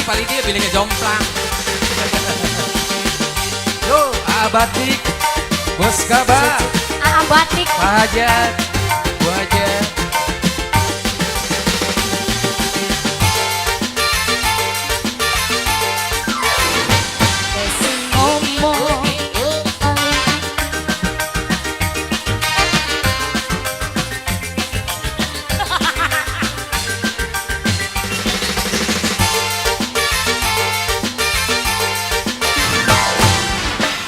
Paling dia pilih jomplang. Yo, Aa Batik, Bos Gabah, Aa Batik. Pak Hajat, Bu Hajat. Ngomong.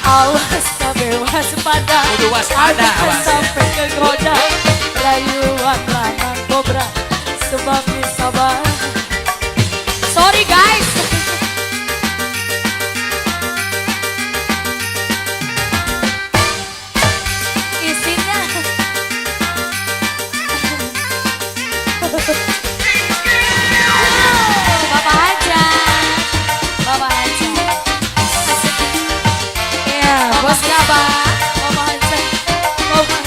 Awas kabeh waspada. Kudu waspada, Aja awas. sampai kegoda rayuan lanang kobra sebab sabar. Sorry guys. Isinya. Bapak Hajat. Bapak Hajat. Iya, Bos Gabah. Bapak Hajat.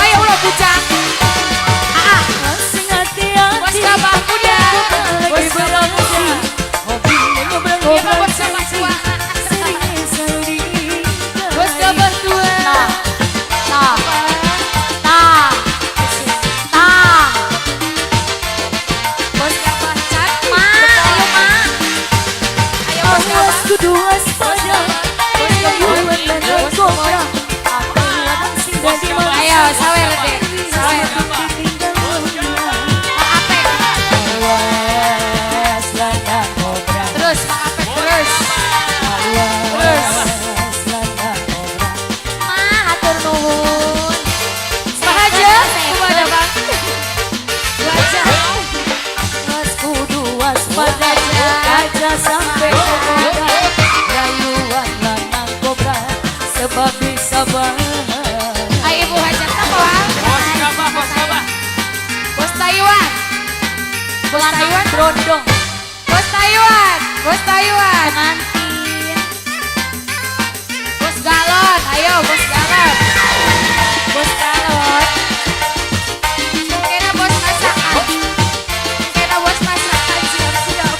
Ayo ulah bujang. Aa, Sing hati-hati. Bos Gabah muda. Lagi Bos Gabah muda. Hobi Iya, ngobrol-ngobrol Bos Gabah tua. sering sering. Bos Gabah tua. Nah. Nah. Nah. Nah. Bos Gabah cantik. Ma, ayo Ma. Ayo Bos Gabah. Awas kudu waspada. Rayuan lanang kobra. Aku wadon sing dadi mangsa. Ayo, sawer deh. Sawer. Ditinggal dunia. Pak Apek. Awas lanang kobra. Terus Pak Apek terus. Awas lanang kobra. Ma, hatur nuhun. Pak Hajat, kumaha Bang? Bu Hajat. Awas kudu waspada. Aja sampai kegoda. Rayuan lanang kobra. Sebab bisa bahaya. Ayo Ibu Hajat apa Bang? Bos Gabah, Bos Gabah. Bos Taiwan. Bos Taiwan. Brondong. Bos Taiwan. Bos Taiwan. Pengantin. Bos galon. Ayo bos galon. Bos galon. Kena bos masakan. Kena bos masakan siap-siap.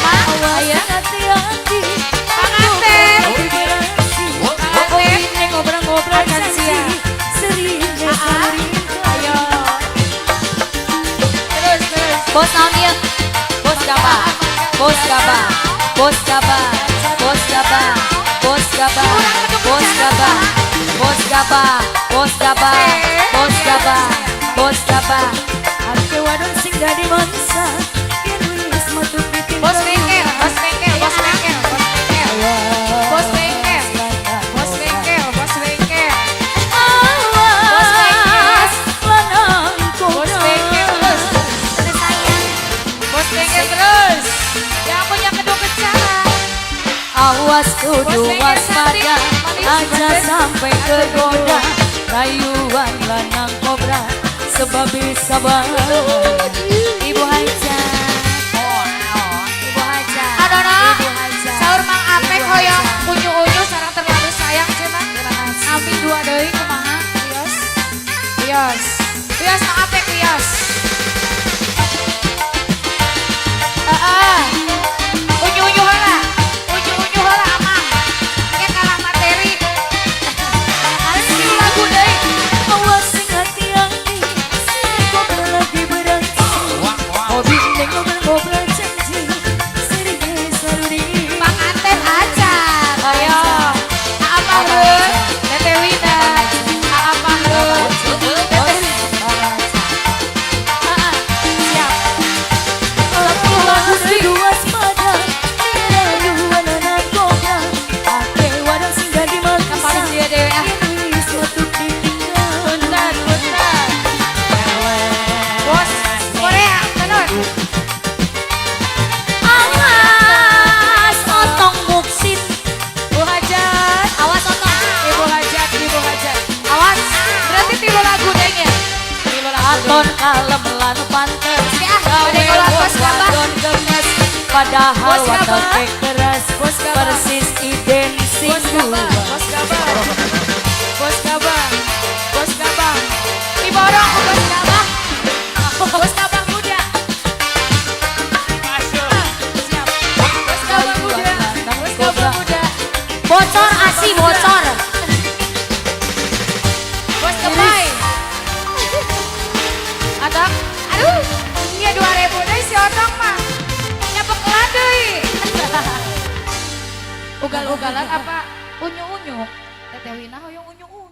Ma, Awas ayo. hati-hati. Kang Atep. Lagi beraksi. Kang Atep. Ini ngobrol-ngobrol Akan janji. siap. Sering Ah, sering. Ayo. Terus, terus. Bos naon ieu? Bos gabah. Bos gabah. Bos gabah. Bos gabah. Bos gabah. Bos gabah. Bos gabah. Bos gabah. Bos gabah. Bos gabah. Ake wadon sing dadi mangsa. Yen wis metu ditinggal. Bos bengkel, bos bengkel, bos bengkel, bos bengkel. Bos bengkel. Bos bengkel, bos bengkel. Awas lanang Bos kobra. bengkel terus. Terus sayang. Bos bengkel terus. Yang punya kedung kencana. Awas kudu Bos bengkel waspada. cantik, manis, Aja manis. sampai kegoda. Rayuan lanang kobra. Sebab bisa bahaya. Ibu Hajat. Ibu Hajat. Adono. Ibu Hajat. Saur Mang Apek Ibu hoyong Hajat. unyu-unyu sareng terlalu sayang cenah. Terima kasih. Ambil dua deui kumaha? Wios. Wios. Wios Mang Apek wios. Heeh. Unyu-unyu heula. Unyu-unyu heula amang. Engke kalah materi. Terus lagu deui. Awas sing hati-hati. Sing kobra lagi beraksi. Wah, wah. Hobi ngobrol-ngobrol janji. Sering selalu Panganten acan. Ayo. Aa Pahrun, Teteh Wina. Aa Pahrun, Teteh Siap. Awas kudu waspada. Rayuan lanang kobra. Ake wadon sing dadi mangsa. Kaparin dia dewe ah. Yen wis metu ditinggal. Punten, punten. Bos Korea, tenun. Awas otong muksin. Bu Hajat, Awas otong. Ibu Hajat, Ibu Hajat. Awas, berarti tilu lagu deh ya. Tilu lagu. Aton kalem lan pantes. Ya, Gawe bade kolot wong bos gabah. wadon gemes. Padahal Bos gabah. wateke keras. Bos gabah. Persis identik Bos gabah, bos gabah. Bos gabah. Bos gabah. Diborong ku bos gabah. Bos gabah muda. Ugal-ugalan apa unyu-unyu? Teteh Wina hoyong unyu-unyu.